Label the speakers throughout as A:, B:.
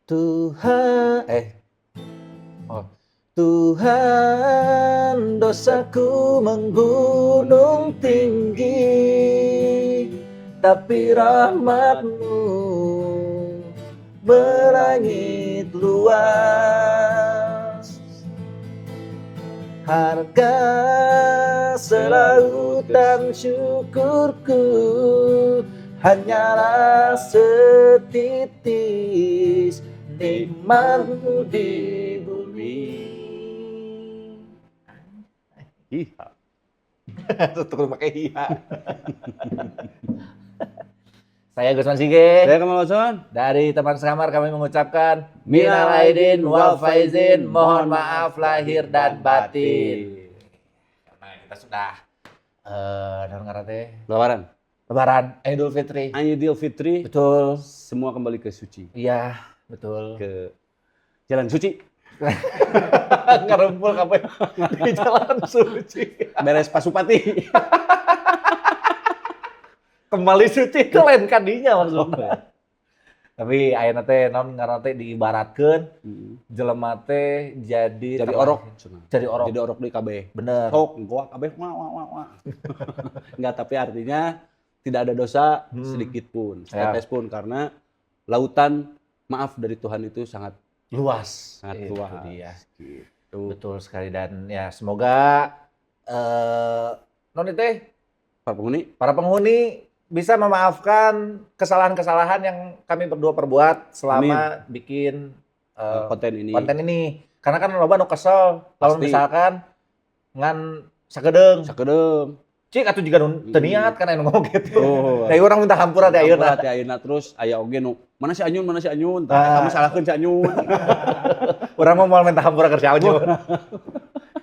A: Tuhan eh oh Tuhan, dosaku menggunung tinggi, tapi rahmatmu melangit luas. Harga selautan syukurku hanyalah setitis nikmatmu di bumi.
B: Iya.
A: Tuh pakai iya. Saya Gusman Sige.
B: Saya Kamal Watson.
A: Dari teman sekamar kami mengucapkan minal aidin wal faizin, mohon maaf lahir dan batin. Karena kita sudah naon ngaran teh?
B: Lebaran.
A: Lebaran Idul Fitri.
B: Idul Fitri.
A: Betul.
B: Semua kembali ke suci.
A: Iya, betul.
B: Ke jalan suci.
A: Ngarumpul kabeh di jalan suci.
B: Beres Pasupati.
A: Kembali suci itu lain kadinya maksudnya. Tapi ayeuna teh naon ngaran teh, diibaratkeun jelema teh jadi
B: Jadi orok.
A: Jadi orok.
B: Jadi orok di kabeh.
A: Bener.
B: Sok, goa kabeh wah wah wah wah. Enggak, tapi artinya tidak ada dosa sedikit pun, setetes pun, karena lautan maaf dari Tuhan itu sangat
A: luas.
B: Sangat
A: Itu
B: luas.
A: dia.
B: Gitu.
A: Betul sekali, dan ya semoga non teh
B: para penghuni,
A: para penghuni bisa memaafkan kesalahan-kesalahan yang kami berdua perbuat selama bikin
B: konten ini.
A: Konten ini. Karena kan loba nu kesel lamun
B: Pasti.
A: Misalkan ngan sakedeung.
B: Sakedeung.
A: Cik atuh jiga nu teu niat kan aya nu ngomong gitu.
B: Oh.
A: Nah, urang minta hampura teh ayeuna.
B: Hampura teh ayeuna, terus aya oge nu mana si Anyun, mana si Anyun, tah
A: Ah.
B: eta mah salahkeun si Anyun.
A: Urang mah moal minta hampura ke si Anyun.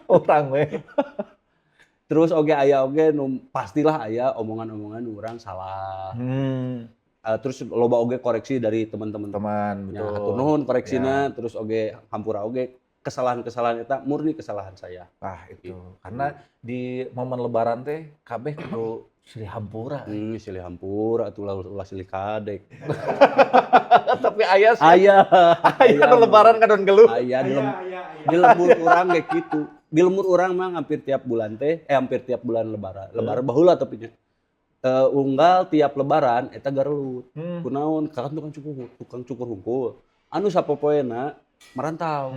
A: Urang we.
B: Terus oge aya oge nu pastilah aya omongan-omongan urang salah. Terus loba oge koreksi dari teman-teman.
A: Teman,
B: Ya,
A: betul.
B: hatur nuhun koreksina, terus oge hampura oge kesalahan-kesalahan eta murni kesalahan saya.
A: Ah, itu. Karena di momen lebaran teh kabeh kudu silih hampura.
B: Silih hampura atuh, ulah ulah silih kadek.
A: Tapi aya sih.
B: Aya.
A: Aya nu lebaran kadon geluh.
B: Aya di lembur urang kayak gitu. Di lembur urang mah hampir tiap bulan teh, hampir tiap bulan lebaran. Lebaran baheula tapi nya. Unggal tiap lebaran eta garelut. Kunaon? Kan tukang cukur hungkul. Anu sapopoena merantau.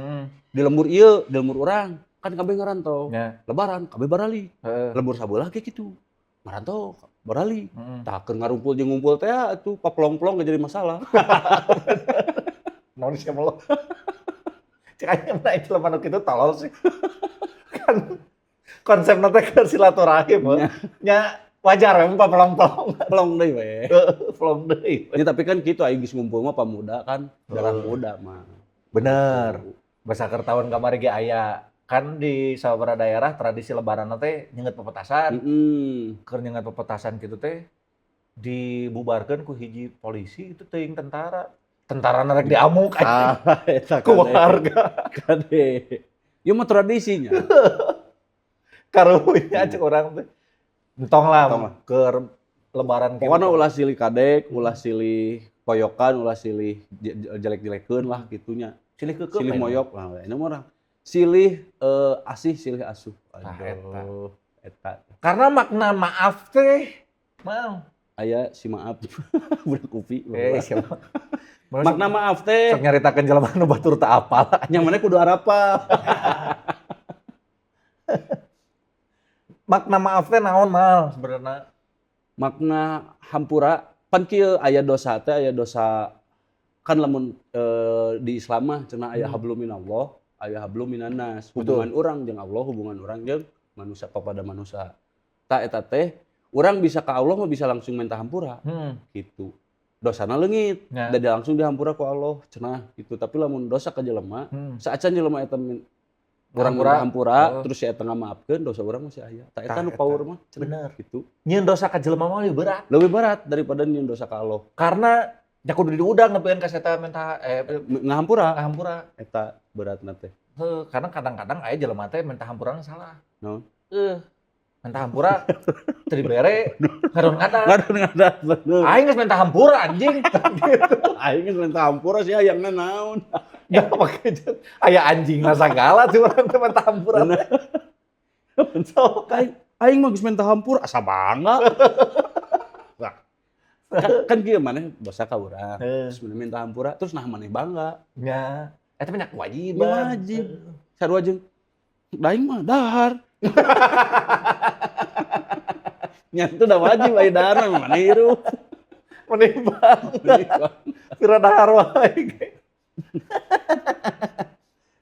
B: Di lembur ieu, di lembur urang kan kabeh ngarantau. Lebaran kabeh baralik. Lembur sabelah kayak gitu. Ngarantau baralik. Tah, keur ngarumpul jeung ngumpul teh atuh paplong-plong gak jadi masalah.
A: Naon sih lo? Cek aja mana itu jelema nu kitu tolol sih. Kan konsep teh keur silaturahim.
B: Nya.
A: Nya wajar we paplong-plong.
B: Plong deui we.
A: Plong deui.
B: Ya, tapi kan gitu aing geus ngumpul mah pamuda kan, darah muda mah.
A: Bener. Basa keur tahun kamari ge aya kan di sababaraha daerah tradisi lebaran teh nyeungeut pepetasan. Keur nyeungeut pepetasan kitu teh dibubarkeun ku hiji polisi itu teuing tentara. Tentara rek diamuk anjing.
B: Ah, eta
A: Ku
B: kade.
A: warga.
B: Kade. Ieu mah tradisinya.
A: Karunya cek urang teh. Entong lah
B: Entong lah.
A: ke lebaran.
B: Pokoknya ulah silih kadek, ulah silih koyokan, ulah silih jelek-jelekeun lah gitunya.
A: Silih keukeup.
B: Silih
A: Lain.
B: moyok lah, ini mah orang. Silih asih, silih asuh.
A: Tah, eta.
B: Aduh, eta.
A: Karena makna maaf teh mau.
B: Aya si maaf budak kopi.
A: Eh, siapa?
B: Makna maaf teh
A: Sok nyaritakeun jelema nu batur teu apal.
B: Yang mana kudu arapal.
A: Makna maaf teh naon, Mal, sebenarnya?
B: Makna hampura pan kieu, aya dosa teh, aya dosa kan lamun di Islam mah cenah aya hablum minallah, aya hablum minannas. Hubungan urang jeung Allah, hubungan urang jeung manusia kepada manusia. Tah, eta teh urang bisa ke Allah mah bisa langsung minta hampura gitu. Dosana leungit, da langsung dihampura ku Allah cenah gitu. Tapi lamun dosa ka jelema, saacan jelema eta urang
A: Hampura.
B: minta hampura, terus si eta ngamaafkeun, dosa urang masih aya. Tah, eta
A: Tah,
B: nu
A: eta.
B: power mah cenah
A: Bener.
B: gitu.
A: Nyieun dosa ka jelema mah lebih berat.
B: Lebih berat daripada nyieun dosa ka Allah.
A: Karena nya kudu diudang nepikeun ka eta minta
B: Ngahampura
A: ngahampura.
B: Eta beratna teh.
A: Heuh, karena kadang-kadang aya jelema teh minta hampurana salah.
B: Naon?
A: Eh, Minta hampura teu dibere, ngadon-ngadat.
B: Ngadon-ngadat bener.
A: Aing geus minta hampura, anjing. Gitu.
B: Aing geus minta hampura sih, hayangna naon.
A: Gak pake aya anjing na sagala tuh urang teh minta hampura.
B: Bener.
A: So,
B: Aing mah geus minta hampura asa bangga. Nah, kan kieu maneh dosa ka urang. Terus maneh minta hampura, terus nah maneh bangga.
A: Nya, eta mah kewajiban.
B: Wajib. Sarua jeung da aing mah dahar. Nya itu udah wajib aya dahar mah maneh hirup.
A: Maneh bangga. Pira dahar wae.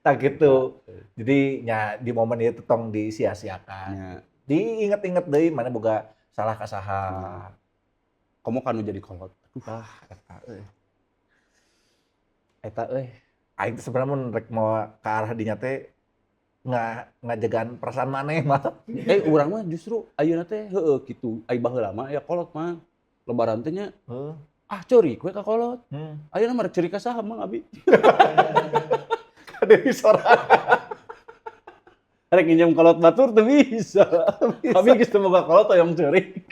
A: Tah gitu. Jadi nya di momen itu tong disia-siakan.
B: Nya.
A: Diinget-inget deui maneh boga salah ka saha.
B: Komo kanu jadi kolot.
A: Ah, eta euy. Eta euy. Aing teh sebenarnya mun rek mau ke arah dinya teh ngajagaan perasaan maneh mah.
B: Urang mah justru ayeuna teh heueuh kitu. Ai baheula mah aya kolot mah. Lebaran teh nya ah ceurik we ka kolot. Ayeuna mah rek ceurik ka saha Mang abi?
A: Ka deui sorangan.
B: Rek nginjem kolot batur teu bisa. Abi geus teu boga kolot hoyong ceurik.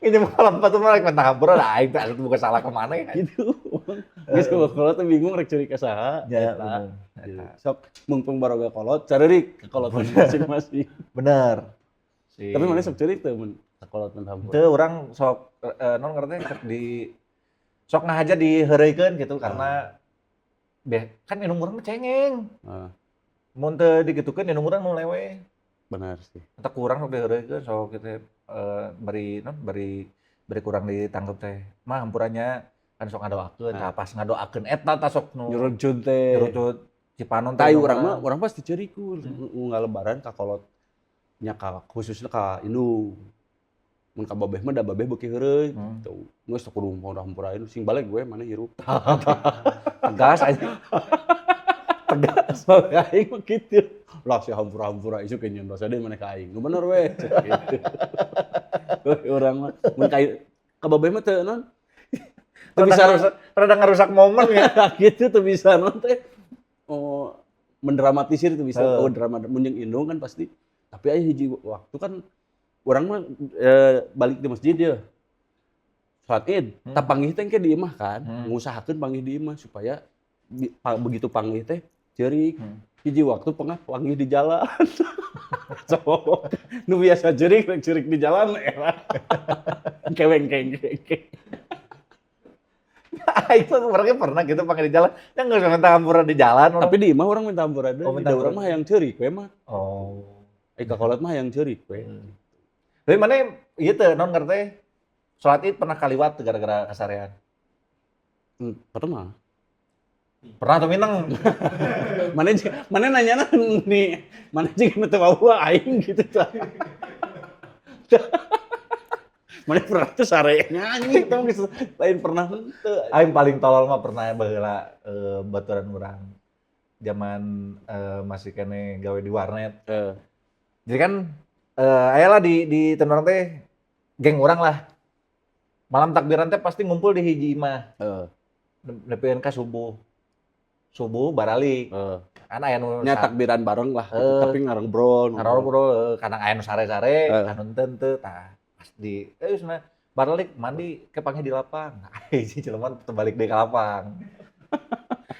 A: Nginjem kolot batur mah rek minta hampura da aing teh asa boga salah ka maneh.
B: Gitu. Geus teu boga kolot teh bingung rek ceurik ka saha.
A: Ya,
B: Eta.
A: bener.
B: Gitu. Sok mumpung baroga kolot careurik ka kolot masing-masing.
A: Bener. Si.
B: Tapi maneh sok ceurik teu mun ka kolot minta hampura?
A: Teu, urang sok non ngerti sok di sok ngahaja diheureuykeun gitu karena beh kan indung urang mah cengeng. Mun teu digitukeun indung urang nu lewe.
B: Benar sih.
A: Eta kurang sok diheureuykeun sok kitu bari non bari bari kurang ditanggep teh. Mah hampurannya kan sok ngadoakeun, tah pas ngadoakeun eta tah sok nu
B: Nyurucut teh.
A: Nyurucut cipanon teh.
B: Tai urang mah urang pasti ceurik ku unggal lebaran ka kolot nya ka khususnya ka indung. Mun ka babeh mah da babeh beuki heureuy gitu. Geus teu kudu hampura-hampurain sing balik gue maneh hirup.
A: Tegas aja. Tegas.
B: Babeh aing mah kitu. Lah si hampura-hampura isuk nyeun dosa deui maneh ka aing. Nu bener we gitu. Urang mah mun ka babeh mah teu non. Teu bisa
A: rada ngarusak momen ya.
B: Gitu teu bisa non teh. Oh, mendramatisir teu bisa. Oh, drama mun jeung indung kan pasti. Tapi aya hiji waktu kan urang mah balik di masjid ya. Salat Id, tah panggih teh engke di imah kan, ngusahakeun panggih di imah supaya begitu panggih teh ceurik. Hiji waktu pengah panggih di jalan. Sok nu biasa ceurik rek ceurik di jalan era. Keweng keng keng.
A: Aing mah orangnya pernah gitu panggih di jalan. Ya nggak usah minta hampura di jalan.
B: Tapi di imah urang minta hampura deui.
A: Oh, minta
B: Da urang
A: hampura.
B: mah hayang ceurik we mah.
A: Oh.
B: Ka kolot mah hayang ceurik we.
A: Tapi mana ieu teh non ngerti salat Id pernah kaliwat teu gara-gara kasarean?
B: Pernah.
A: Pernah tuh mineng.
B: Mana nanya nih, mana jeung nu teu wawuh aing gitu tah. Mana pernah tuh sare nyanyi tong geus lain pernah henteu.
A: Aing paling tolol mah pernah baheula baturan urang. Zaman masih kene gawe di warnet. Jadi kan aya lah di temen urang teh geng urang lah. Malam takbiran teh pasti ngumpul di hiji imah. Nepikeun ka subuh. Subuh baralik. Kan aya nu
B: Nya takbiran bareng lah gitu, tapi ngarobrol.
A: Ngarobrol, kadang aya nu sare-sare, anu henteu teu tah. Pas di cenah baralik mandi ke panggih di lapang. Nah, hiji jelema teu balik deui ka lapang.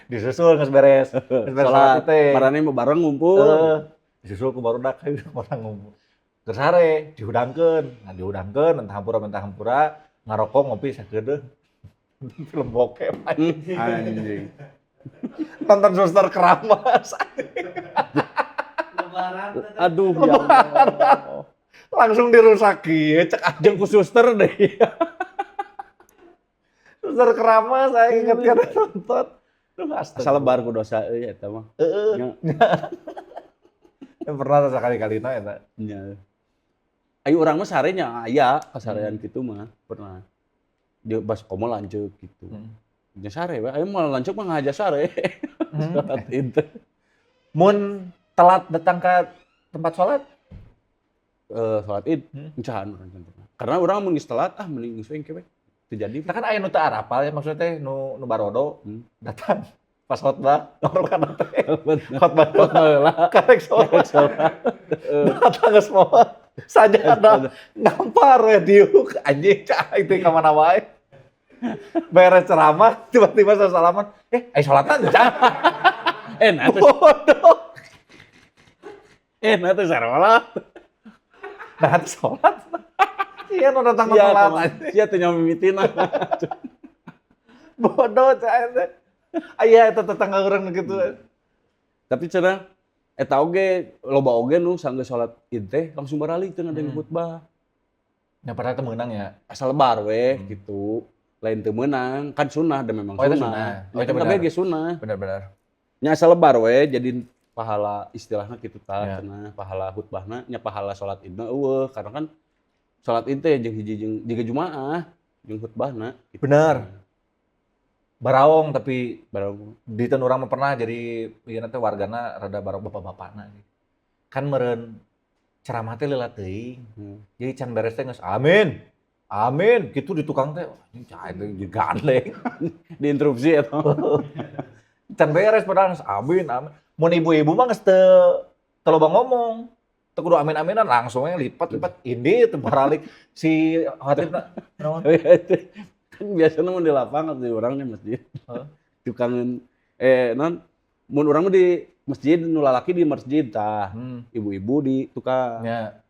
A: Disusul geus beres. Geus beres
B: Salat
A: salat teh.
B: Marane mah bareng ngumpul.
A: Disusul ku barudak orang ngumpul. Keur sare dihudangkeun. Nah, dihudangkeun entah hampura mentah hampura ngarokok ngopi sakeudeuh. Film bokep anjing.
B: Anjing.
A: Nonton Suster Keramas.
C: Lebaran.
B: Aduh, ya Allah.
A: Langsung dirusak kieu cek
B: Jeung ku suster deh.
A: Suster Keramas saya inget kan nonton. Duh, astaga.
B: Asal lebar ku dosa euy eta mah.
A: Heeh.
B: Nya.
A: Ya, pernah sakali-kalina eta.
B: Nya. Ayo urang mah sare nya aya kasarean kitu mah pernah. Dia bas komo lanceuk gitu. Nya sare we, ayo mah lanceuk mah ngahaja sare. Salat Id.
A: Mun telat datang ke tempat sholat?
B: Sholat Id, encahan urang can pernah. Karena urang mun geus telat, ah mending geus we engke we. Teu jadi.
A: Kita kan aya nu teu arapal ya maksudnya teh nu barodo datang pas khotbah, ngorokana teh.
B: Bener.
A: Khotbah
B: Khotbah heula.
A: Karek sholat.
B: Karek sholat.
A: Datang geus mawa sajadah, ngampar we diuk anjing, cah itu ka mana wae. Beres ceramah, tiba-tiba sasalaman, eh ai salatan cah.
B: Eh, nah teh
A: Bodoh.
B: Eh, nah teh sarolat.
A: Nah, teh salat. Iya, nu datang
B: Sia
A: salat.
B: Sia teh nyamimitina.
A: Bodoh cah teh. Aya eta tetangga urang gitu.
B: Tapi cenah eta oge loba oge nu sanggeus salat Id teh langsung baralik, teu ngadengeun khutbah.
A: Ya, padahal teu meunang ya.
B: Asal lebar we gitu. Lain teu meunang, kan sunah dan memang
A: Oh, itu
B: sunah.
A: sunah. Oh,
B: Ya,
A: itu
B: kan
A: benar.
B: kabeh ge sunah.
A: Benar-benar.
B: Nya asal lebar we jadi pahala istilahnya gitu tah cenah, pahala khutbahna nya, pahala salat Idna euweuh, karena kan salat Id teh jeung hiji jeung jiga Jumaah jeung khutbahna gitu.
A: Bener. Baraong tapi
B: Barang
A: di ten urang mah pernah jadi ieu teh wargana rada barok, bapak-bapakna sih. Kan meureun ceramah teh lila teuing. Jadi can beres teh geus amin. Amin gitu di tukang teh. Anjing, cah itu gandeng.
B: Diinterupsi eta.
A: Can beres padahal geus amin amin. Mun ibu-ibu mah geus teu teu loba ngomong. Teu kudu amin-aminan, langsung we lipat-lipat ini teu baralik si khatibna naon.
B: Kan biasanya mun di lapangan di urang di masjid.
A: Heeh.
B: Tukangan eh non mun urang mah di masjid, nu lalaki di masjid tah. Ibu-ibu di tukang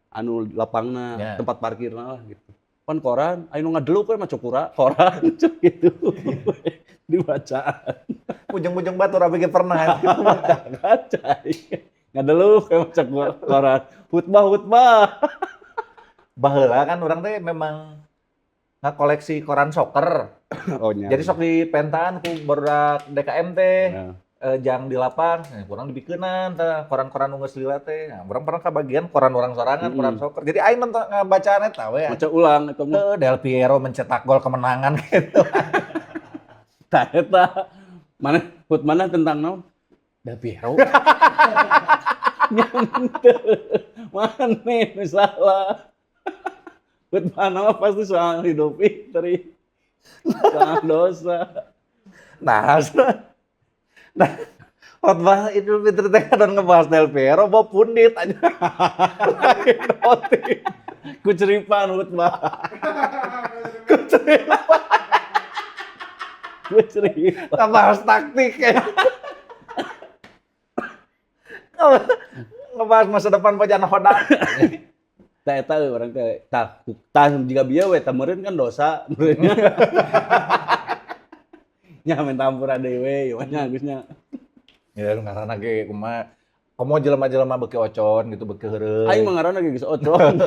B: anu lapangna, tempat parkirna lah gitu. Pan koran, aya nu ngadeluk we maca koran gitu. Dibacaan.
A: Ujung-ujung batur abi ge pernah.
B: Kaca. Ngadeluk we maca koran. Khutbah khutbah.
A: Baheula kan urang teh memang ngakoleksi koran soccer.
B: Oh nya.
A: Jadi sok dipentaan ku barudak DKM teh. Jang di lapang, nah, kurang dibikeunan tah koran-koran nu geus lila teh. Nah, urang pernah kabagian koran urang sorangan, koran soccer. Jadi aing nonton ngabacaan eta we.
B: Maca ulang eta mah.
A: Heuh, Del Piero mencetak gol kemenangan gitu.
B: Tah eta. Mana khutbahna tentang naon? Del Piero. Nyante. Mana nu salah? Khutbahna mah pasti soal Idul Fitri. Soal dosa.
A: Nah, nah, khotbah Idul Fitri teh kadang ngebahas Del Piero bawa pundit aja. Lain roti.
B: Kuceripan khutbah.
A: Kuceripan.
B: Kuceripan.
A: Ngebahas taktik ya. Ngebahas masa depan Pajan Hodak.
B: Tah eta we urang teh tah tah jiga bieu we tah meureun kan dosa meureun nya. Nya minta ampura deui we ieu nya geus nya.
A: Ya lu ngaranna ge kumaha. Komo jelema-jelema beuki ocon gitu, beuki heureuy.
B: Aing mah ngaranna ge geus ocon.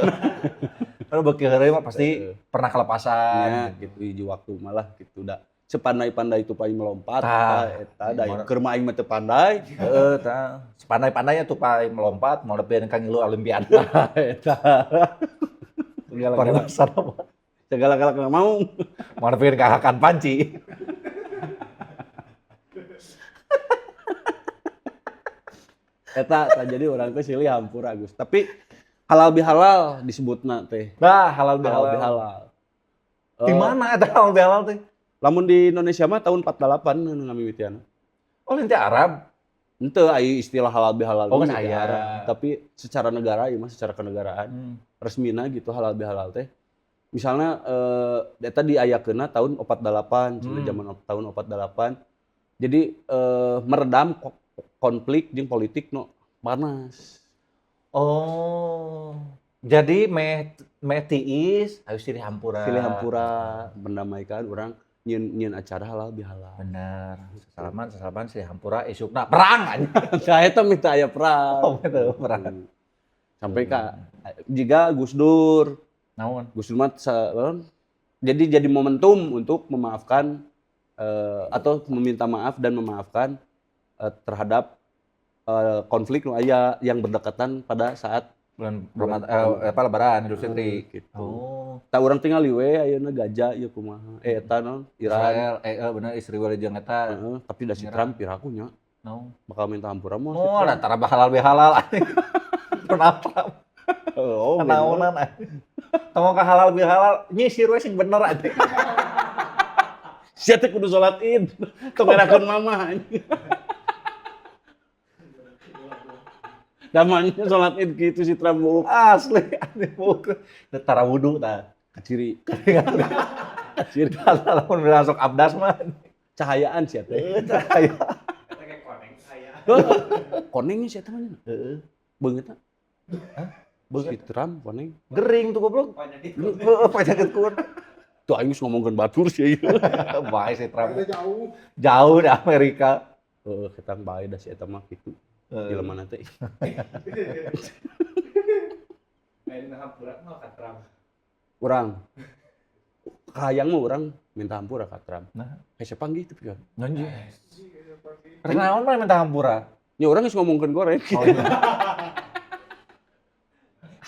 A: Kalau beuki heureuy mah pasti pernah kelepasan.
B: Nya gitu, hiji waktu malah gitu da. Sepandai-pandai tupai melompat
A: Tah.
B: tah eta da keur mah aing mah teu pandai.
A: Heeh, tah. Sepandai-pandainya tupai melompat, mau lebih ka ngilu olimpiade.
B: Eta. Segala-gala
A: Paribasan apa?
B: segala-gala mau.
A: Mau lebih ka hakan panci.
B: Eta tah jadi urang teh silih hampura, Gus. Tapi halal bihalal disebutna teh.
A: Nah, halal
B: Halal
A: bihalal.
B: bihalal.
A: Di mana eta halal bihalal teh?
B: Lamun di Indonesia mah tahun 48 nu ngamimitiana.
A: Oh, lain teh Arab.
B: Henteu, ai istilah halal bihalal
A: Oh,
B: mah
A: geus
B: di
A: aya.
B: Arab. Tapi secara negara ieu mah, secara kenegaraan resmina gitu halal bihalal teh. Misalnya eta diayakeunna tahun 48 cenah, zaman tahun 48. Jadi meredam konflik jeung politik nu panas.
A: Oh. Jadi meh meh tiis harus silih hampura.
B: Silih hampura, mendamaikan, urang nyieun nyieun acara halal bihalal.
A: Bener. Sasalaman, sasalaman, silih hampura, isukna perang anjing.
B: Tah eta minta aya perang.
A: Oh, gitu, perang.
B: Sampai ka jiga Gus Dur.
A: Naon?
B: Gus Dur mah jadi momentum untuk memaafkan atau meminta maaf dan memaafkan terhadap konflik nu aya yang berdekatan pada saat
A: bulan
B: bulan
A: Ramadan, apa, Lebaran Idul Fitri.
B: Gitu.
A: Oh.
B: Tah urang tingali we ayeuna Gaza ieu kumaha. Eh, eta naon? Iran.
A: Israel, bener, Israel jeung eta.
B: Heeh, tapi da si
A: Iran.
B: Trump piraku nya
A: No.
B: bakal minta hampura mah si
A: Oh,
B: Trump.
A: da tara halal bihalal anjing. Donald Trump.
B: Oh, gitu.
A: Kenaonan anjing. Tong ka halal bihalal, nyisir we sing bener anjing.
B: Sia teh kudu salat Id. Tong ngerakeun mama anjing. Damangnya salat Id kitu si Trump buuk.
A: Asli aneh buuk. Tara wudu tah.
B: Kaciri. Kaciri.
A: Lamun langsung abdas mah.
B: Cahayaan sia teh.
A: Cahaya.
C: Eta kayak koneng aya.
B: Konengnya sia teh mah.
A: Heeh.
B: Beungeutna.
A: Hah?
B: Si Trump koneng.
A: Gering tuh goblok.
C: Penyakit.
A: Heeh, penyakit kun.
B: Tuh aing geus ngomongkeun batur sih ieu.
A: Bae si Trump.
D: Eta jauh.
A: Jauh di Amerika.
B: Heeh, ketang bae da si eta mah kitu. Jelema teh.
C: Lain hampura mah ka Trump.
B: Urang. Kahayang mah urang minta hampura ka Trump.
A: Nah.
B: Hese panggih tapi kan.
A: Nonji. Rek naon mah minta hampura?
B: Ya urang geus ngomongkeun goreng.
A: Oh, iya.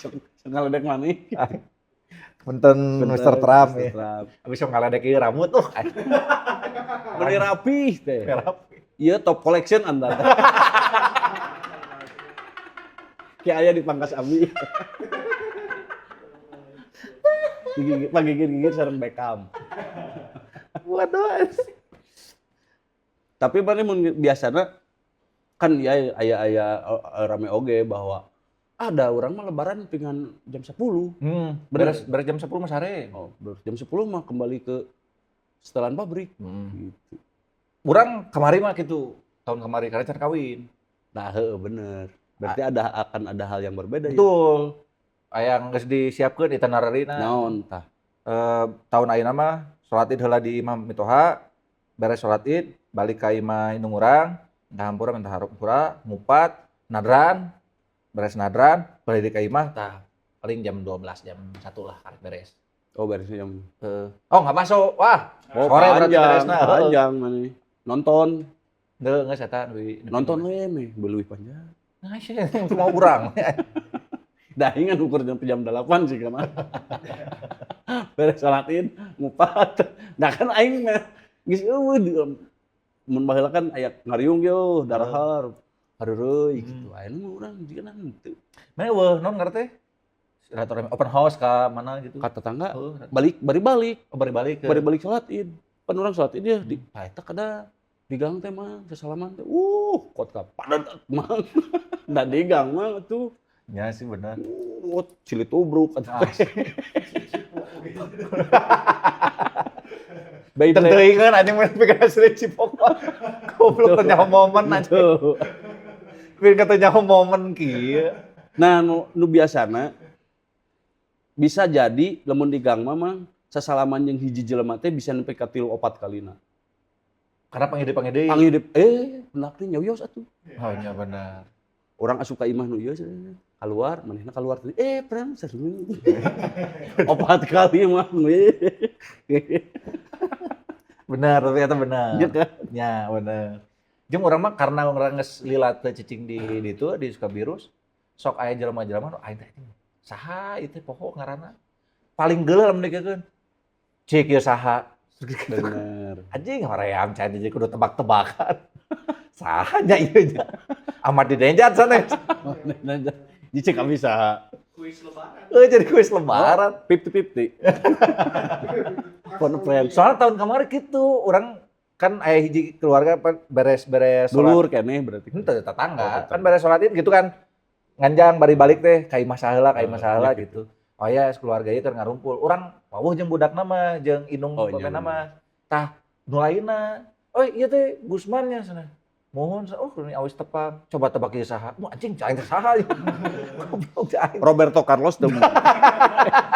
B: Sok ngaledek maneh.
A: Punten Mr. Trump ya.
B: Mr. Trump.
A: Abis sok ngaledek ieu rambut tuh.
B: Bener rapih teh.
A: Rapi.
B: Iya top collection anda. Kayak aya di pangkas abi. Gigit, pagigir-gigir sareng Beckham.
A: Waduh.
B: Tapi mana mun biasana kan ya aya-aya rame oge bahwa ada orang mah lebaran pingan jam 10.
A: Beres beres jam 10 mah sare.
B: Oh, beres jam 10 mah kembali ke setelan pabrik. Gitu.
A: Urang kemari mah gitu, tahun kemari karena can kawin.
B: Nah, heeh bener. Berarti ada akan ada hal yang berbeda ya.
A: Betul. Aya geus disiapkeun itinerarina.
B: Naon tah?
A: Tahun ayeuna mah salat Id heula di Imah Mitoha, beres salat Id, balik ka imah indung urang, minta hampura, ngupat, nadran, beres nadran, balik ka imah tah paling jam 12, jam 1 lah karek beres.
B: Oh, beresnya jam
A: Oh, nggak masuk. Wah,
B: Oh,
A: sore berarti
B: panjang,
A: beresna.
B: panjang maneh. Nonton,
A: Heuh, geus eta leuwih.
B: nonton we meh, leuwih panjang.
A: Nah, sih, itu mau urang.
B: Dah ingat ukur jam 8 sih kan. Beres salat Id, ngupat. Nah kan aing mah geus eueuh mun baheula kan aya ngariung yo, darahar, hareureuy gitu. Ayeuna mah urang jiga henteu.
A: Mana eueuh naon ngaran teh? Silaturahmi open house ka mana gitu.
B: Ka tetangga
A: Heuh.
B: balik bari balik,
A: Oh, bari balik ke.
B: bari balik salat Id. Pan urang salat Id ya di eta kada di gang teh mah sesalaman teh. Kot ka padat mang. Da di gang mah tuh.
A: Ya sih benar.
B: Cilit ubruk atuh.
A: Ah.
B: Beyblade.
A: Teuing anjing main pikiran asli cipok. Goblok teu nyaho momen anjing.
B: Tuh.
A: Biar kata nyaho momen kieu.
B: Nah, nu biasana bisa jadi lamun di gang mah mang sasalaman jeung hiji jelema teh bisa nepi ka 3 4 kalina.
A: Karena pangide-pangide.
B: Pangide pendak teh nyawios atuh.
A: Oh iya benar.
B: Orang asup ka imah nu ieu keluar, manehna keluar teh pernah seru. 4 kali mah.
A: Benar, tapi eta benar.
B: Iya kan?
A: Ya, benar. Jeung urang mah karena urang geus lila teh cicing di ditu di Sukabirus, sok aya jelema-jelema nu aing teh saha ieu teh poho ngaranna. Paling geuleuh lamun dikeun. Cik ieu saha.
B: Bener.
A: Anjing hoream can jadi kudu tebak-tebakan. Saha nya ieu nya. Amat di denjat sanes.
B: Jadi cek bisa.
C: Kuis lebaran.
A: Jadi kuis lebaran.
B: 50-50. Phone friend.
A: Soalnya tahun kemarin gitu, orang kan aya hiji keluarga beres-beres sholat.
B: Dulur keneh berarti.
A: Henteu tetangga.
B: Oh, tetangga.
A: Kan beres sholat Id gitu kan. Nganjang bari balik teh ka imah saheula, ka imah saheula
B: iya
A: gitu. Oh ya, keluarga ieu keur ngarumpul. Urang wawuh jeung budakna mah, jeung indung
B: Oh, iya,
A: bapena mah. Tah, nu lainna. Oh iya teh Gusman nya cenah. Mohon, oh ini awis tepang. Coba tebak ieu saha. Wah anjing cai teh saha. Goblok cai.
B: Roberto Carlos teu mungkin.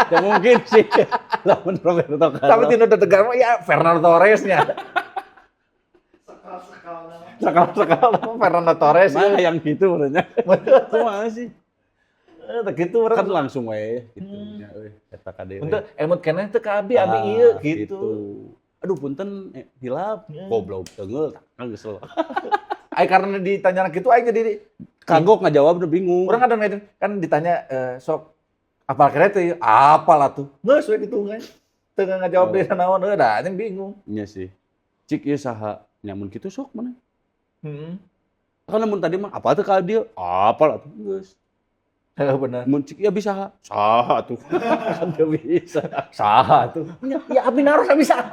B: Teu mungkin sih. Lamun Roberto Carlos.
A: Tapi tinu dedegan mah ya Fernando Torres nya.
C: Sekal-sekal.
A: Sekal-sekal Fernando Torres.
B: Mah yang gitu sebenarnya. Kumaha sih?
A: Teu gitu urang.
B: Kan langsung we gitu nya euy eta ka deui.
A: Untuk emot keneh teu ka abi, abi ieu gitu.
B: Aduh punten hilap. Goblok teunggeul kan geus.
A: Ai karena ditanya gitu aing jadi
B: kagok ngajawab udah bingung.
A: Urang kadang gitu kan ditanya sok apal kere teh apal atuh. Geus we kitu kan. Teu ngajawab deui naon heuh da anjing bingung.
B: Iya sih. Cik ieu saha nyamun kitu sok mana?
A: Heeh.
B: Kan lamun tadi mah apa teh ka dieu? Apal atuh geus.
A: Heeh bener.
B: Mun cik ieu bisa saha atuh. Kan teu bisa.
A: Saha atuh. Ya abi naros bisa.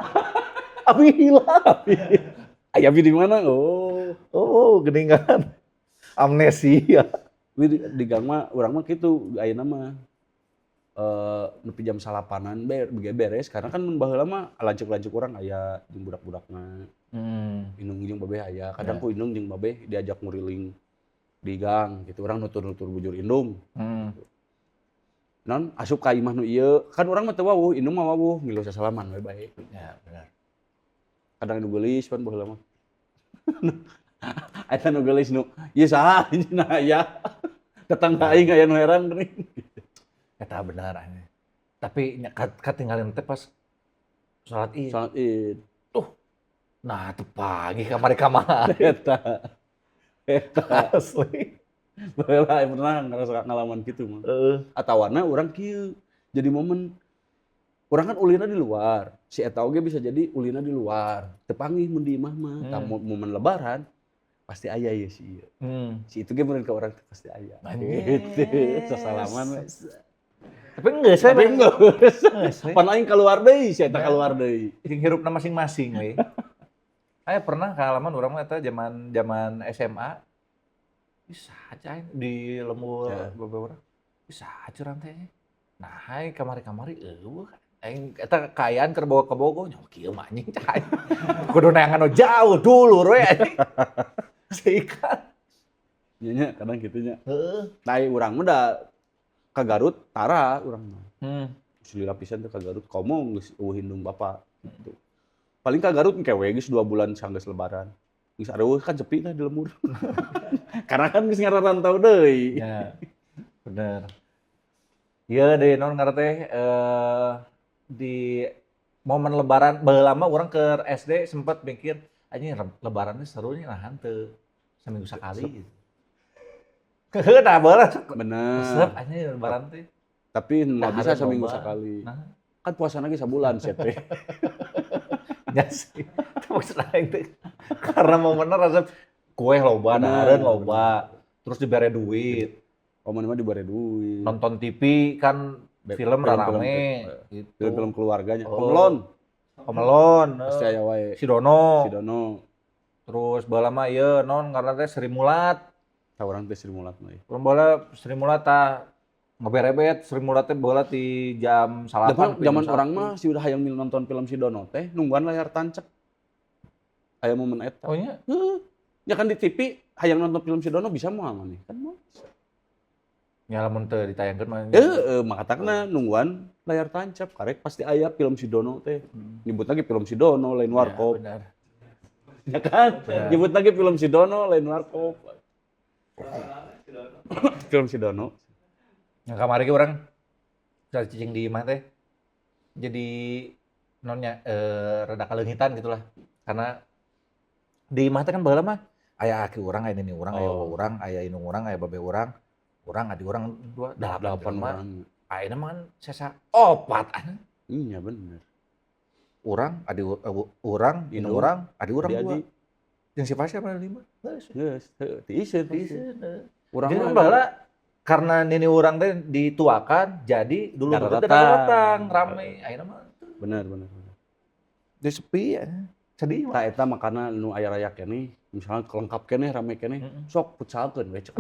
A: Abi hilang.
B: Aya abi di mana? Oh.
A: Oh, geningan. Amnesia.
B: Di, di gang mah urang mah kitu ayeuna mah nepi jam 9-an beres karena kan mun baheula mah lanceuk-lanceuk urang aya jeung budak-budakna. Indung jeung babeh aya. Kadang ku indung jeung babeh diajak nguriling di gang gitu. Urang nutur-nutur bujur indung. Non asup ka imah nu ieu, kan urang mah teu wawuh, indung mah wawuh, ngilu sasalaman we bae.
A: Ya, benar.
B: Kadang nu geulis pan baheula mah. Eta nu geulis nu, ieu saha anjeunna aya. Tetangga aing aya nu herang geuning.
A: Eta benar anjing. Tapi nya katinggalin teh pas salat Id.
B: Salat Id.
A: Nah, teu panggih kamari-kamari.
B: Eta. Eta.
A: Asli.
B: Baheula aing pernah ngerasa ngalaman kitu mah. Atawana urang kieu jadi momen urang kan ulinna di luar. Si eta oge bisa jadi ulinna di luar. Teu panggih mun di imah mah. Tah momen lebaran pasti aya ye si ieu. Si itu ge meureun ka urang teh pasti aya.
A: Anjing.
B: Gitu. Sasalaman we.
A: Tapi geus we.
B: Tapi geus.
A: Geus we.
B: Pan aing keluar deui, si eta keluar deui.
A: Jeung hirupna masing-masing we. Aya pernah kaalaman urang mah eta zaman zaman SMA. Bisa aja aing di lembur babe urang. Bisa aja urang teh. Nah, hai kamari-kamari euweuh. Aing eta kaayaan keur bawa ke Bogor nya kieu mah anjing cai. Kudu neangan nu jauh dulur we anjing. Sikat.
B: Nya nya kadang kitu nya.
A: Heeh.
B: Nah, urang mah da ka Garut tara urang mah. Geus lila pisan teh ka Garut komo geus euweuh indung bapa gitu. Paling ka Garut engke we geus 2 bulan sanggeus lebaran. Geus areuweuh kan sepi lah di lembur. Karena kan geus ngararantau deui.
A: Ya. Bener. Iya deh non ngaran teh di momen lebaran baheula mah urang ke SD sempat mikir anjing lebaran teh serunya nah teu seminggu sekali gitu. Heuh nah baheula
B: Bener.
A: resep anjing lebaran teh.
B: Tapi nggak bisa
A: Dahareun
B: seminggu
A: loba.
B: sekali.
A: Nah.
B: Kan puasa lagi sabulan sih teh.
A: Ya sih. Itu maksud aing teh. Karena momennya resep kue loba,
B: Bener,
A: dahareun loba, terus dibere duit,
B: Oh, mana mah dibere duit.
A: Nonton TV kan film
B: film-film
A: rame gitu.
B: Film-film keluarganya.
A: Oh.
B: Home Alone.
A: Home Alone,
B: Pasti aya wae.
A: Si Dono.
B: Si Dono.
A: Terus baheula mah ieu non karena teh Sri Mulat.
B: Tah urang teh Sri Mulat mah.
A: Urang baheula Sri Mulat tah ngeberebet Sri Mulat teh baheula ti jam 9
B: Zaman zaman urang mah si udah hayang nonton film si Dono teh nungguan layar tancap. Aya momen eta.
A: Oh nya.
B: Heeh. Ya kan di TV hayang nonton film si Dono bisa moal maneh? Kan moal bisa.
A: Ya lamun teu ditayangkeun mah.
B: Heeh, makatakna nungguan layar tancap karek pasti aya film si Dono teh. Nyebut lagi film si Dono lain warkop.
A: Ya, benar.
B: Ya kan?
A: Benar.
B: Nyebut lagi film si Dono lain warkop. Film si Dono.
A: Yang kamari ge urang bisa cicing di imah teh. Jadi nonnya rada kaleungitan gitulah. Karena di imah teh kan baheula mah aya aki urang, aya nini urang, aya urang, aya indung urang, aya babe urang, urang adi urang dua, delapan
B: Delapan
A: jelema.
B: orang.
A: Ayeuna mah kan sesa opat anjing.
B: Iya bener.
A: Urang, adi urang, indung
B: Indung,
A: urang, adi urang dua.
B: Adi-adi.
A: Jeung si Fasya mah lima. Geus.
B: Geus, heuh, tiiseun pasti.
A: Tiiseun, heuh.
B: Urang
A: Jadi
B: mah
A: kan baheula karena nini urang teh dituakan jadi dulu
B: Datang.
A: teh datang rame. Ayeuna mah
B: Bener, bener, bener.
A: jadi sepi ya. Sedih mah.
B: Tah eta makana nu aya raya keneh, misalnya kelengkap keneh rame keneh, sok futsalkeun we cek.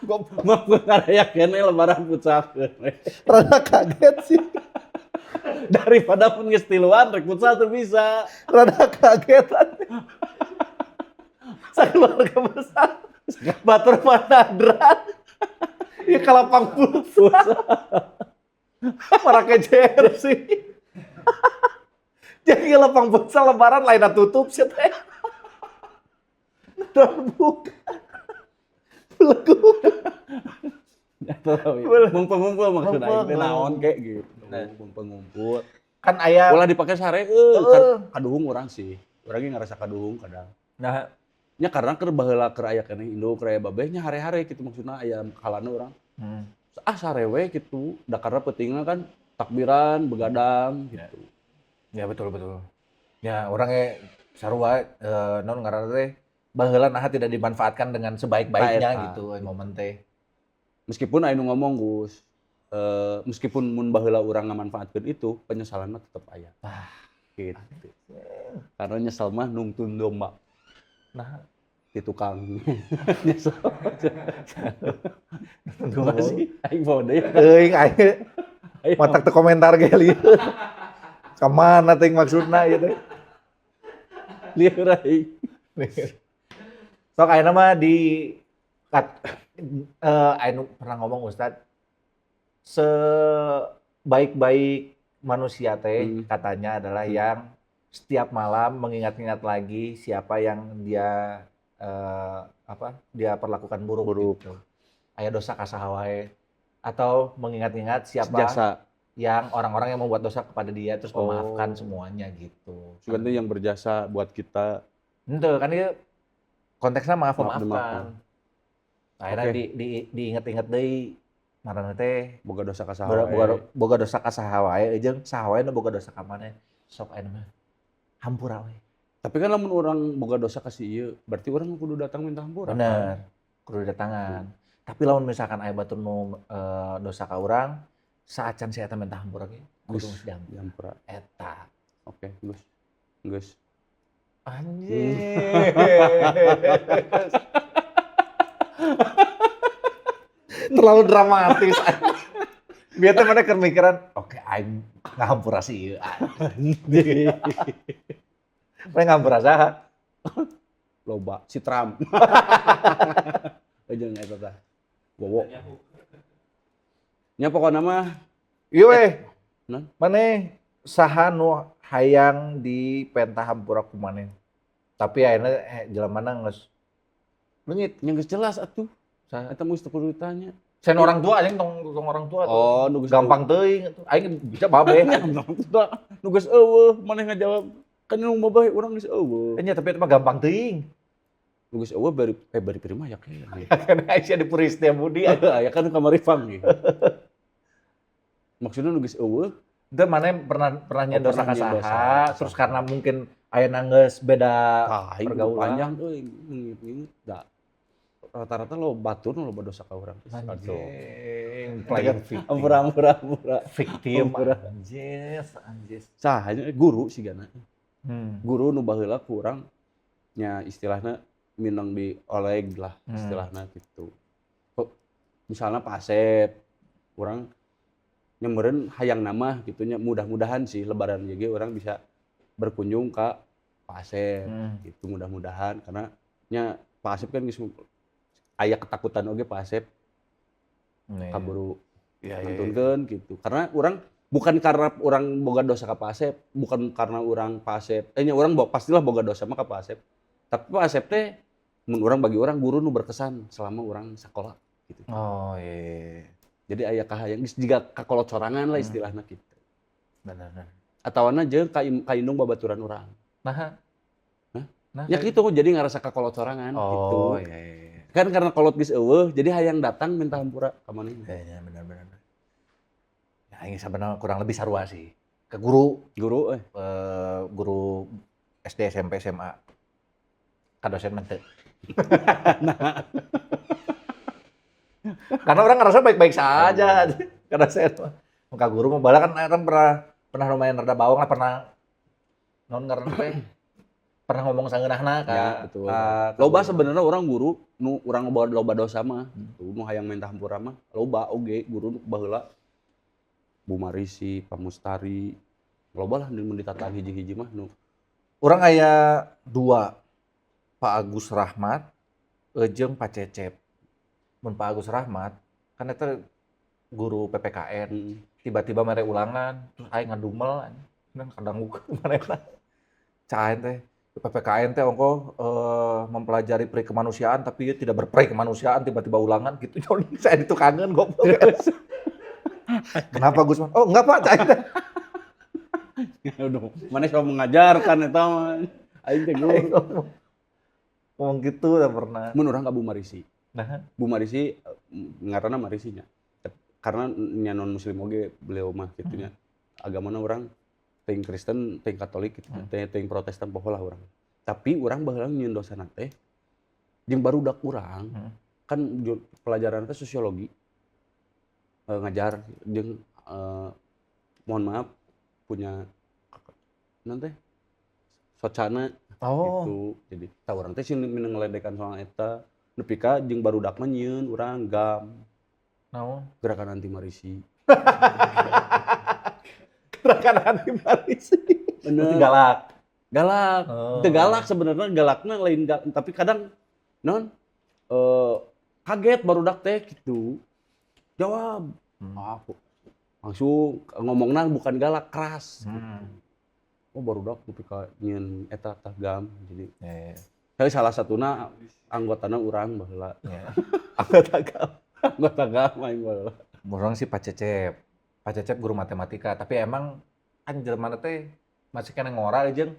A: Goblok.
B: Mah raya keneh lebaran futsalkeun we.
A: Rada kaget sih.
B: Daripada pun geus tiluan rek futsal teu bisa.
A: Rada kaget. Sakeluarga besar. Batur manadran. Ya ka lapang futsal. Marake jersey. Jadi lapang futsal lebaran lainnya tutup sih teh. Terbuka. Belegu.
B: Ngumpul-ngumpul maksud aing teh
A: Ngumpul.
B: naon kek gitu.
A: Nah.
B: Ngumpul-ngumpul.
A: Kan aya
B: Ulah dipake sare euy, kaduhung urang sih. Urang ge ngerasa kaduhung kadang.
A: Nah,
B: Nya karena keur baheula keur aya keneh indung keur aya babeh nya hare-hare gitu maksudna aya kalana urang. Ah sare we gitu, da karena peutingna kan takbiran, begadang gitu.
A: Ya betul betul. Ya orangnya sarua non ngaranna teh baheula naha tidak dimanfaatkan dengan sebaik-baiknya
B: Eta.
A: gitu momen teh.
B: Meskipun aya nu ngomong Gus, meskipun mun baheula urang ngamanfaatkeun itu, penyesalan mah tetep aya.
A: Ah.
B: Gitu. Karena nyesel mah nungtun domba.
A: Nah,
B: Di tukang. Nyesel. Kumaha sih? Aing bawa deui.
A: Teuing aing matak teu komentar ge lieur. Ka mana teuing maksudna ieu teh?
B: Lieur aing.
A: Sok ayeuna mah di kat anu pernah ngomong Ustad, sebaik-baik manusia teh katanya adalah yang setiap malam mengingat-ingat lagi siapa yang dia dia perlakukan buruk. Gitu. Aya dosa ka saha wae atau mengingat-ingat siapa
B: jasa
A: yang orang-orang yang membuat dosa kepada dia terus memaafkan semuanya gitu.
B: Sebenarnya yang berjasa buat kita.
A: Ente kan dia konteksnya maaf memaafkan. Akhirnya diinget-inget deui marana teh
B: boga dosa ka saha
A: wae. Boga dosa ka saha wae jeung saha wae nu boga dosa ka maneh. Sok aya mah hampura we.
B: Tapi kan lamun orang boga dosa ka si ieu, berarti orang kudu datang minta hampura.
A: Bener. Kudu datangan. Tapi lamun misalkan aya batur nu dosa ka urang, saacan si eta minta hampura ge kudu geus dihampura. Eta.
B: Oke, geus. Geus.
A: Anjir. Terlalu dramatis. Biar teh mana keur mikiran, oke aing ngahampura si ieu. Mana ngahampura saha?
B: Loba si Trump. Jeung eta tah. Wowo. Nya pokona mah
A: ieu we. Maneh saha nu hayang dipenta hampura ku maneh. Tapi ayeuna jelemana geus leungit.
B: Nya geus jelas atuh. Eta mah geus teu kudu ditanya.
A: Sen orang tua anjing tong orang tua tuh.
B: Oh, nu geus
A: gampang teuing atuh. Aing bisa babeh.
B: Nu geus eueuh maneh ngajawab kan nu babeh urang geus eueuh.
A: Nya tapi eta mah gampang teuing.
B: Nu geus eueuh bari bari prima ya kayaknya.
A: Kan Aisyah di Puri Setia Budi.
B: Aya kan kamari fang ge. Maksudnya nu geus eueuh
A: teu maneh pernah nyen dosa ka saha, terus karena mungkin ayeuna geus beda pergaulan.
B: Panjang euy nginget da. Rata-rata lo batur lo dosa ka urang.
A: Anjing, player victim.
B: Ampura.
A: Victim. Anjir, anjir.
B: Saha guru sigana. Guru nu baheula ku urang nya istilahna minang di oleg lah istilahna gitu. Misalnya Pak Asep, urang nyemeureun hayang nama gitu nya, mudah-mudahan sih lebaran ge urang bisa berkunjung ka Pak Asep gitu mudah-mudahan karena nya Pak Asep kan geus aya ketakutan oge Pak Asep kaburu ngantunkeun gitu. Karena orang bukan karena orang boga dosa ka Pak Asep, bukan karena orang Pak Asep, nya orang pastilah boga dosa mah ka Pak Asep. Tapi Pak Asep teh mun urang bagi orang guru nu berkesan selama orang sekolah gitu.
A: Oh iya.
B: Jadi aya kahayang geus jiga kakolot sorangan lah istilahna gitu.
A: Benar.
B: Atawana jeung ka indung babaturan urang.
A: Nah. Nah,
B: ya gitu jadi ngarasa kakolot sorangan gitu.
A: Oh iya.
B: Kan karena kolot geus eueuh, jadi hayang datang minta hampura ka maneh.
A: Iya, benar. Ya aing sabenerna kurang lebih sarua sih. Ke guru. Guru guru SD, SMP, SMA. Ka dosen mah teu. Nah. Karena orang ngerasa baik-baik saja. Ka dosen mah. Ka guru mah bala kan orang pernah lumayan rada bawang lah, pernah non ngaranna teh. Pernah ngomong sangeunahna ka.
B: Ya, betul. Loba sebenarnya orang guru nu urang loba dosa mah, nu hayang minta hampura mah, loba oge guru nu baheula. Bu Marisi, Pak Mustari, loba lah mun ditataan hiji-hiji mah nu.
A: Urang aya dua, Pak Agus Rahmat jeung Pak Cecep. Mun Pak Agus Rahmat kan eta guru PPKN, tiba-tiba mere ulangan, terus aing ngadumel anjing kadang manehna. Caen teh PPKN teh ongko mempelajari peri kemanusiaan tapi dia tidak berperi kemanusiaan tiba-tiba ulangan gitu. Saya ditukangeun goblok. Kenapa Gusman? Oh enggak Pak, caen teh.
B: Aduh, mana sok mengajarkan eta mah. Aing teh guru.
A: Ngomong gitu udah pernah.
B: Mun urang ka Bu Marisi.
A: Nah,
B: Bu Marisi ngaranna Marisinya. Karena nya non muslim oge beliau mah kitu nya. Agamana urang ting Kristen, ting Katolik gitu, ting Protestan poho lah urang. Tapi urang baheula nyieun dosana teh jeung barudak urang kan pelajaran teh sosiologi ngajar jeung mohon maaf punya nanti Socana gitu. Jadi tah urang teh sing mineng ngeledekan soal eta. Nepi ka jeung barudak mah nyieun urang GAM,
A: Naon?
B: Gerakan Anti Marisi.
A: Gerakan Anti Marisi.
B: Bener.
A: Galak.
B: Galak.
A: Oh.
B: Teu galak sebenarnya, galakna lain tapi kadang non kaget barudak teh gitu. Jawab. Aku langsung ngomongna bukan galak, keras. Oh, barudak nepi ka nyieun eta tah GAM. Jadi
A: Ya, ya.
B: saya salah satuna anggotana urang baheula.
A: Ya. Anggota GAM.
B: Anggota GAM aing baheula.
A: Urang sih Pak Cecep. Pak Cecep guru matematika, tapi emang kan jelema teh masih kena ngora jeung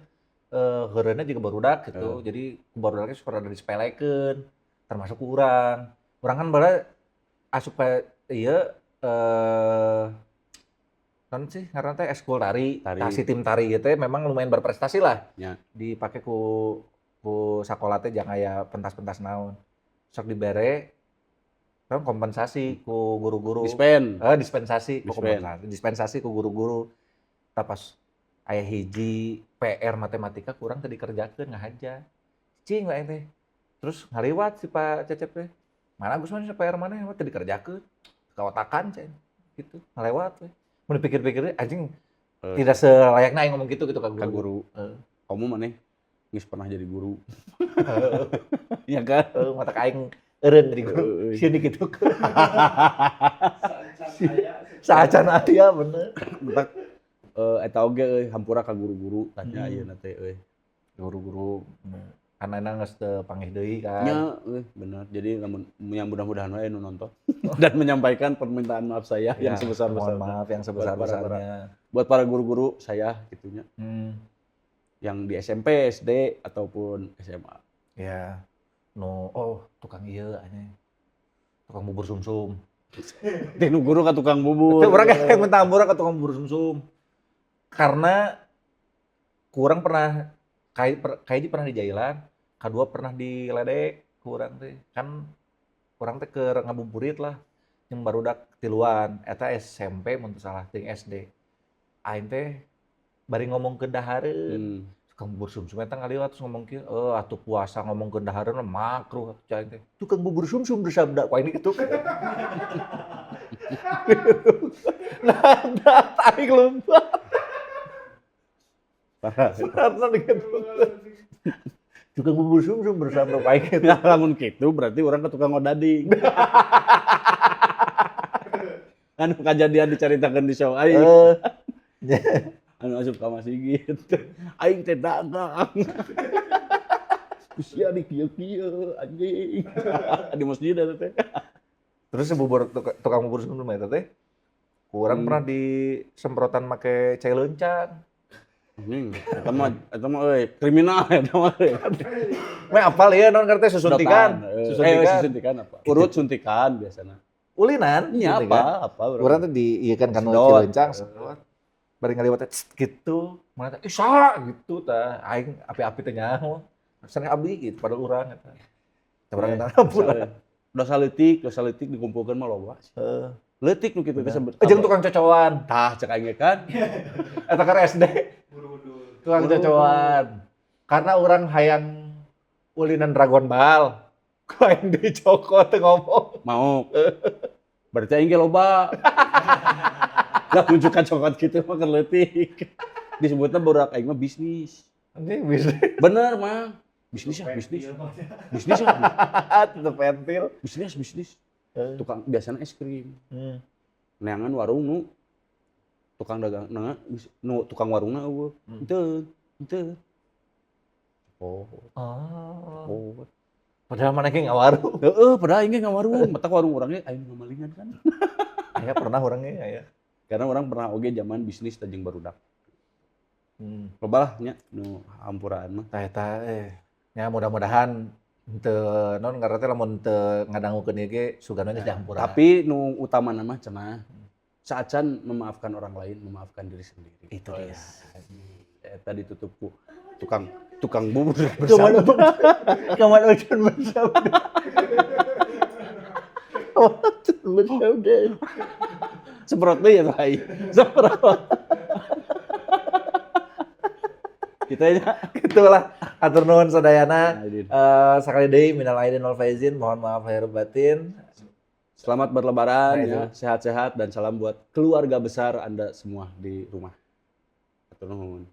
A: heureuna juga barudak gitu. Jadi barudaknya suka rada disepelekeun, termasuk urang. Urang kan baheula asup ka ieu naon sih ngaranna teh, eskul tari.
B: Tari.
A: Tah, si tim tari ieu teh memang lumayan berprestasi lah. Dipake ku ku sakola teh jang aya pentas-pentas naon. Sok dibere kan kompensasi ku guru-guru.
B: Dispen.
A: Eh, dispensasi ku
B: Dispen.
A: kompensasi, dispensasi ku guru-guru. Tah, pas aya hiji PR matematika kurang teu dikerjakeun, ngahaja. Cing lah teh. Terus ngaliwat si Pak Cecep teh. Mana Gus, mana PR mana teu dikerjakeun. Kaotakan cen. Gitu, ngalewat we. Mun dipikir-pikir anjing tidak selayaknya aing ngomong gitu gitu ka guru.
B: Ka guru.
A: Heeh.
B: Kamu maneh geus pernah jadi guru. Iya kan?
A: Heeh, matak aing eureun jadi guru.
B: Heeh.
A: Sieun dikitu.
C: Saacan aya.
A: Saacan aya, bener.
B: Matak eta oge euy, hampura ka guru-guru tanya ayeuna teh euy.
A: Guru-guru anak-anak geus teu panggih deui kan.
B: Nya euy, bener. Jadi lamun yang mudah-mudahan wae nu nonton dan menyampaikan permintaan maaf saya yang
A: Ya,
B: sebesar-besarnya.
A: mohon maaf yang sebesar-besarnya.
B: Buat para guru-guru saya gitunya yang di SMP, SD ataupun SMA.
A: Ya. Nu oh tukang ieu anjing. Tukang bubur sumsum.
B: Tinu guru ka tukang bubur.
A: Itu urang kayak minta hampura ke tukang bubur sumsum. Karena kurang pernah kayak kayaknya pernah di jailan, kedua pernah diledek kurang teh. Kan kurang teh ke ngabuburit lah yang barudak tiluan eta SMP mun teu salah ting SD. Aing teh bari ngomong ke dahareun. Tukang bubur sumsum eta ngaliwat terus ngomong kieu, "Eh, atuh puasa ngomong ke dahareun mah makruh atuh," cai teh. "Tukang bubur sumsum bersabda," ku aing gitu. Nah, nah, aing lupa.
B: Parah.
A: Karena gitu. Tukang bubur sumsum bersabda ku aing gitu.
B: Nah, lamun kitu berarti urang ke tukang odading. Anu kejadian dicaritakeun di show aing. Anu asup ka masjid. Aing teh dagang. Ku sia di kieu-kieu anjing. Di masjid eta teh.
A: Terus si bubur tukang bubur sumsum eta teh kurang pernah disemprotan make cai leuncan.
B: Anjing, eta mah euy, kriminal eta mah euy.
A: Meh apal ieu naon ngarti susuntikan.
B: Sedotan, eh.
A: Susuntikan.
B: Eh, susuntikan apa? Urut suntikan biasana.
A: Ulinan.
B: Iya
A: suntikan.
B: apa? Apa urang?
A: Urang teh di ieu kan kanu
B: Sedot.
A: cai leuncan sedot. Bari ngaliwat teh cet, gitu. Mana teh ih saha gitu tah. Aing api-api teh nyaho. Sering abdi gitu padahal urang eta. Tah urang eta hampura.
B: Dosa leutik dikumpulkeun mah loba.
A: Heeh.
B: Leutik nu kitu teh sebut.
A: Jeung tukang cocoan.
B: Tah, cek aing ge kan.
A: Eta keur SD.
C: Buru-buru.
A: Tukang cocoan. Karena urang hayang ulinan Dragon Ball. Ku aing dicokot teu ngomong.
B: Mau. Berarti aing ge loba. Lah unjukan cokot kitu mah keur leutik. Disebutna budak aing mah bisnis.
A: Anjing bisa.
B: Bener mah. Bisnis ya, bisnis. Bisnis ya.
A: Tutup pentil.
B: Bisnis, bisnis. Tukang biasanya es krim. Neangan warung nu tukang dagang na nu tukang warungna euweuh. Henteu, henteu. Oh,
A: Oh.
B: oh.
A: Padahal mana ge ngawarung.
B: Heeh, padahal aing ge ngawarung, matak warung urang ge aing ngamalingan kan.
A: Aya pernah orangnya aya.
B: Karena urang pernah oge zaman bisnis teh jeung barudak. Loba lah nya nu hampuraan mah.
A: Tah eta ya mudah-mudahan teu non ngaranna teh lamun teu ngadangukeun ieu ge sugana geus dihampura.
B: Tapi nu utamana mah cenah saacan memaafkan orang lain, memaafkan diri sendiri.
A: Itu dia.
B: Eta ditutup ku tukang tukang bubur
A: Kawan
B: bersama.
A: Kawan Ucun bersabda. Kawan Ucun bersabda.
B: Semprot deui ya, Pak. Semprot. Kita ya.
A: Itulah, hatur nuhun sadayana.
B: Aidin.
A: Sekali deui, minal aidin wal faizin, mohon maaf lahir batin.
B: Selamat berlebaran
A: Nah,
B: ya, sehat-sehat dan salam buat keluarga besar Anda semua di rumah. Hatur nuhun.